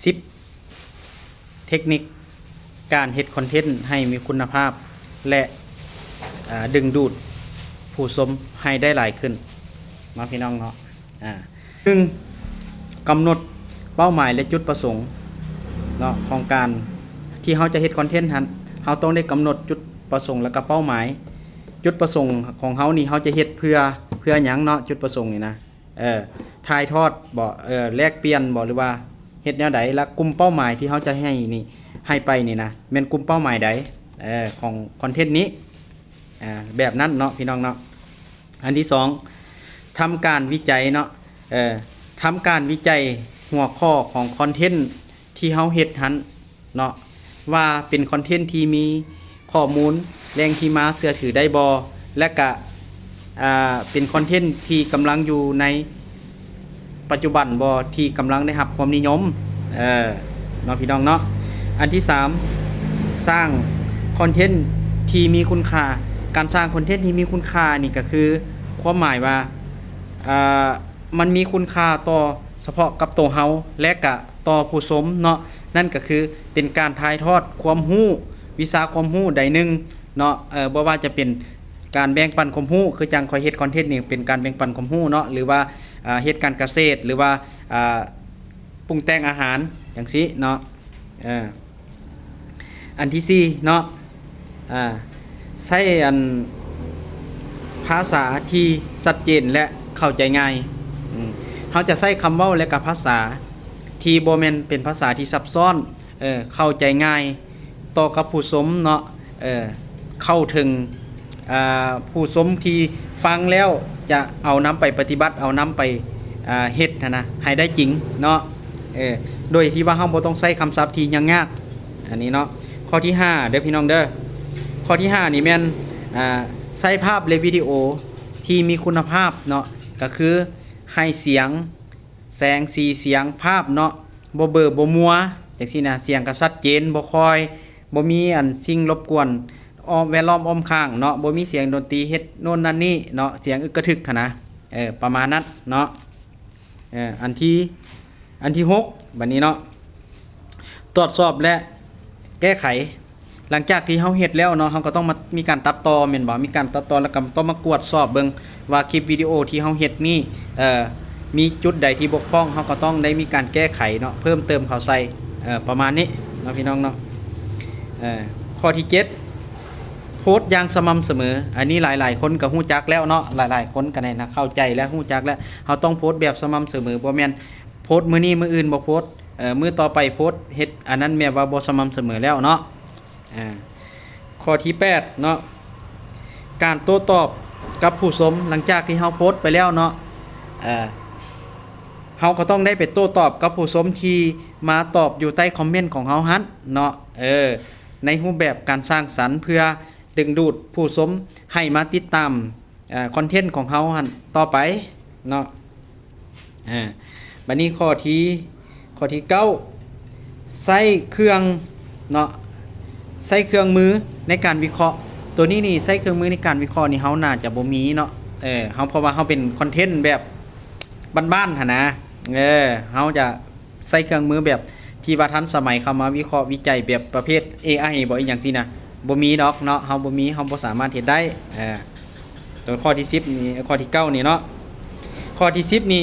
ສິບ ເທັກນິກການເຮັດຄອນເທັນໃຫ້ມີຄຸນນະພາບ ແລະ ອາ ດຶງດູດຜູ້ຊົມໃຫ້ໄດ້ຫຼາຍຂຶ້ນເນາະ ພີ່ນ້ອງເນາະ. ອາ ໜຶ່ງ ກຳນົດເປົ້າໝາຍ ແລະ ຈຸດປະສົງເນາະ ຂອງການທີ່ເຮົາຈະເຮັດຄອນເທັນຫັ້ນ ເຮົາຕ້ອງໄດ້ກຳນົດຈຸດປະສົງ ແລະ ກໍເປົ້າໝາຍ. ຈຸດປະສົງຂອງເຮົານີ້ ເຮົາຈະເຮັດເພື່ອ ເພື່ອຫຍັງເນາະ ຈຸດປະສົງນີ້ນະ. ເອີ ຖ່າຍທອດບໍ ເອີ ແລກປ່ຽນບໍ ຫຼືວ່າເຮັດແນວໃດ ແລະ ກຸ່ມເປົ້າໝາຍທີ່ເຮົາຈະໃຫ້ນີ້ ໃຫ້ໄປນີ້ນະ ແມ່ນກຸ່ມເປົ້າໝາຍໃດ ເອີ ຂອງຄອນເທັນນີ້ ອາ ແບບນັ້ນເນາະ ພີ່ນ້ອງເນາະ. ອັນທີສອງ ທຳການວິໄຈເນາະ ເອີ ທຳການວິໄຈຫົວຂໍ້ຂອງຄອນເທັນທີ່ເຮົາເຮັດຫັ້ນ ເນາະ ວ່າເປັນຄອນເທັນທີ່ມີຂໍ້ມູນແຫຼ່ງທີ່ມາເຊື່ອຖືໄດ້ບໍ່ ແລະກະ ອາ ເປັນຄອນເທັນທີ່ກຳລັງຢູ່ໃນປັດຈຸບັນບໍ່ ທີ່ກຳລັງໄດ້ຮັບຄວາມນິຍົມ ເອີ ເນາະ ພີ່ນ້ອງເນາະ. ອັນທີສາມ ສ້າງຄອນເທັນທີ່ມີຄຸນຄ່າ. ການສ້າງຄອນເທັນທີ່ມີຄຸນຄ່ານີ້ກະຄືຄວາມໝາຍວ່າ ອາ ມັນມີຄຸນຄ່າຕໍ່ສະເພາະກັບໂຕເຮົາ ແລະກະຕໍ່ຜູ້ຊົມເນາະ. ນັ້ນກະຄືເປັນການຖ່າຍທອດຄວາມຮູ້ ວິຊາຄວາມຮູ້ໃດໜຶ່ງເນາະ ເອີ ບໍ່ວ່າຈະເປັນການແບ່ງປັນຄວາມຮູ້ ຄືຈັ່ງຂ້ອຍເຮັດຄອນເທັນນີ້ເປັນການແບ່ງປັນຄວາມຮູ້ເນາະ ຫຼືວ່າ ອາ ເຮັດການກະເສດ ຫຼືວ່າ ອາ ປຸງແຕ່ງອາຫານຈັ່ງຊີ້ເນາະ ເອີ. ອັນທີສີ່ເນາະ ອາ ໃຊ້ອັນພາສາທີ່ຊັດເຈນ ແລະ ເຂົ້າໃຈງ່າຍ. ອືມ ເຮົາຈະໃຊ້ຄຳເວົ້າ ແລະ ກະພາສາທີ່ບໍ່ແມ່ນເປັນພາສາທີ່ຊັບຊ້ອນ ເອີ ເຂົ້າໃຈງ່າຍຕໍ່ກັບຜູ້ຊົມເນາະ ເອີ ເຂົ້າເຖິງ ອາ ຜູ້ຊົມທີ່ຟັງແລ້ວຈະເອົານຳໄປປະຕິບັດ ເອົານຳໄປ ອາ ເຮັດຫັ້ນນະ ໃຫ້ໄດ້ຈິງເນາະ ເອີ ໂດຍທີ່ວ່າເຮົາບໍ່ຕ້ອງໃຊ້ຄຳສັບທີ່ຍາກໆ ອັນນີ້ເນາະ. ຂໍ້ທີຫ້າເດີພີ່ນ້ອງເດີ ຂໍ້ທີຫ້ານີ້ແມ່ນ ອາ ໃຊ້ພາບ ແລະ ວິດີໂອທີ່ມີຄຸນນະພາບເນາະ ກະຄືໃຫ້ສຽງ ແສງ ສີ ສຽງ ພາບເນາະ ບໍ່ເບີບໍ່ມົວຈັ່ງຊີ້ນະ ສຽງກະຊັດເຈນ ບໍ່ຄ່ອຍ ບໍ່ມີອັນສິ່ງລົບກວນ ອ້ອມ ແວດລ້ອມອ້ອມຂ້າງເນາະ ບໍ່ມີສຽງດົນຕີເຮັດໂນ່ນນັ້ນນີ້ເນາະ ສຽງອຶກກະທຶກຫັ້ນນະ ເອີ ປະມານນັ້ນເນາະ. ເອີ ອັນທີ ອັນທີຫົກ ບາດນີ້ເນາະ ຕວດສອບ ແລະ ແກ້ໄຂ. ຫຼັງຈາກທີ່ເຮົາເຮັດແລ້ວເນາະ ເຮົາກໍຕ້ອງມາ ມີການຕັດຕໍ່ແມ່ນບໍ່ ມີການຕັດຕໍ່ ແລ້ວກໍຕ້ອງມາກວດສອບເບິ່ງວ່າຄລິບວິດີໂອທີ່ເຮົາເຮັດນີ້ ເອີ ມີຈຸດໃດທີ່ບົກຜ່ອງ ເຮົາກໍຕ້ອງໄດ້ມີການແກ້ໄຂເນາະ ເພີ່ມເຕີມເຂົ້າໃສ່ ເອີ ປະມານນີ້ເນາະ ພີ່ນ້ອງເນາະ. ເອີ ຂໍ້ທີເຈັດ ໂພສຢ່າງສະໝ່ຳສະເໝີ. ອັນນີ້ຫຼາຍໆຄົນກໍຮູ້ຈັກແລ້ວເນາະ ຫຼາຍໆຄົນກໍໄດ້ນະ ເຂົ້າໃຈແລ້ວ ຮູ້ຈັກແລ້ວ ເຮົາຕ້ອງໂພສແບບສະໝ່ຳສະເໝີ ບໍ່ແມ່ນໂພສມື້ນີ້ມື້ອື່ນບໍ່ໂພສ ເອີ ມື້ຕໍ່ໄປໂພສ ເຮັດອັນນັ້ນແມ່ນວ່າບໍ່ສະໝ່ຳສະເໝີແລ້ວເນາະ. ອາ ຂໍ້ທີແປດເນາະ ການໂຕ້ຕອບກັບຜູ້ຊົມ ຫຼັງຈາກທີ່ເຮົາໂພສໄປແລ້ວເນາະ ເອີ ເຮົາກໍຕ້ອງໄດ້ໄປໂຕ້ຕອບກັບຜູ້ຊົມທີ່ມາຕອບຢູ່ໃຕ້ຄອມເມັນຂອງເຮົາຫັ້ນເນາະ ເອີ ໃນຮູບແບບການສ້າງສັນ ເພື່ອດຶງດູດຜູ້ຊົມໃຫ້ມາຕິດຕາມ ອາ ຄອນເທັນຂອງເຮົາຫັ້ນຕໍ່ໄປເນາະ. ອາ ບາດນີ້ຂໍ້ທີ ຂໍ້ທີເກົ້າ ໃຊ້ເຄື່ອງເນາະ ໃຊ້ເຄື່ອງມືໃນການວິເຄາະ. ໂຕນີ້ນີ້ໃຊ້ເຄື່ອງມືໃນການວິເຄາະນີ້ເຮົາໜ້າຈະບໍ່ມີເນາະ ເອີ ເຮົາ ເພາະວ່າເຮົາເປັນຄອນເທັນແບບບ້ານໆຫັ້ນນະ ເອີ ເຮົາຈະ ໃຊ້ເຄື່ອງມືແບບທີ່ວ່າທັນສະໄໝເຂົ້າມາວິເຄາະວິໄຈແບບປະເພດເອໄອບໍ ອີ່ຫຍັງຊີ້ນະ ບໍ່ມີດອກເນາະ ເຮົາບໍ່ມີ ເຮົາບໍ່ສາມາດເຮັດໄດ້. ເອີ ໂຕຂໍ້ທີສິບນີ້ ຂໍ້ທີເກົ້ານີ້ເນາະ ຂໍ້ທີສິບນີ້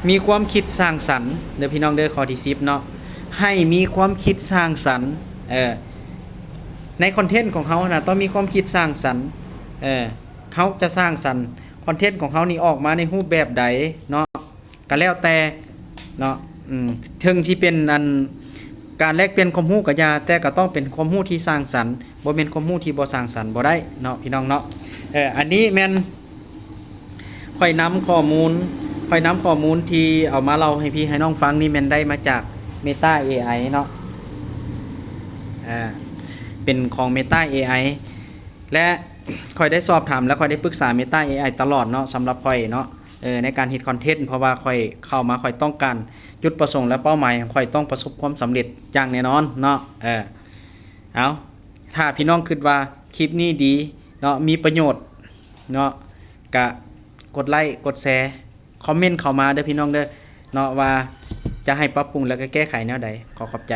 ມີຄວາມຄິດສ້າງສັນເດີພີ່ນ້ອງເດີ ຂໍ້ທີສິບເນາະ ໃຫ້ມີຄວາມຄິດສ້າງສັນ ເອີ ໃນຄອນເທັນຂອງເຮົາຫັ້ນນະ ຕ້ອງມີຄວາມຄິດສ້າງສັນ ເອີ ເຮົາຈະສ້າງສັນຄອນເທັນຂອງເຮົານີ້ອອກມາໃນຮູບແບບໃດເນາະ ກໍແລ້ວແຕ່ເນາະ ອືມ ເຖິງຊິເປັນອັນການແລກປ່ຽນຄວາມຮູ້ກໍຢ່າ ແຕ່ກໍຕ້ອງເປັນຄວາມຮູ້ທີ່ສ້າງສັນ ບໍ່ແມ່ນຄວາມຮູ້ທີ່ບໍ່ສ້າງສັນບໍ່ໄດ້ເນາະ ພີ່ນ້ອງເນາະ. ເອີ ອັນນີ້ແມ່ນຂ້ອຍນຳຂໍ້ມູນ ຂ້ອຍນຳຂໍ້ມູນທີ່ເອົາມາເລົ່າໃຫ້ພີ່ໃຫ້ນ້ອງຟັງນີ້ແມ່ນໄດ້ມາຈາກ Meta ເອໄອ ເນາະ ອາ ເປັນຂອງ Meta ເອໄອ ແລະ ຂ້ອຍໄດ້ສອບຖາມ ແລະ ຂ້ອຍໄດ້ປຶກສາ Meta ເອໄອ ຕະຫຼອດເນາະ ສຳລັບຂ້ອຍເນາະ ເອີ ໃນການເຮັດຄອນເທັນ ເພາະວ່າຂ້ອຍເຂົ້າມາ ຂ້ອຍຕ້ອງການ ຈຸດປະສົງ ແລະ ເປົ້າໝາຍຂອງຂ້ອຍຕ້ອງປະສົບຄວາມສຳເລັດຢ່າງແນ່ນອນເນາະ. ເອີ ເອົາ ຖ້າພີ່ນ້ອງຄິດວ່າຄລິບນີ້ດີເນາະ ມີປະໂຫຍດເນາະ ກະກົດໄລ້ ກົດແຊ ຄອມເມັນເຂົ້າມາເດີພີ່ນ້ອງເດີເນາະ ວ່າ ຈະໃຫ້ປັບປຸງ ແລະ ກໍແກ້ໄຂແນວໃດ? ຂໍຂອບໃຈ.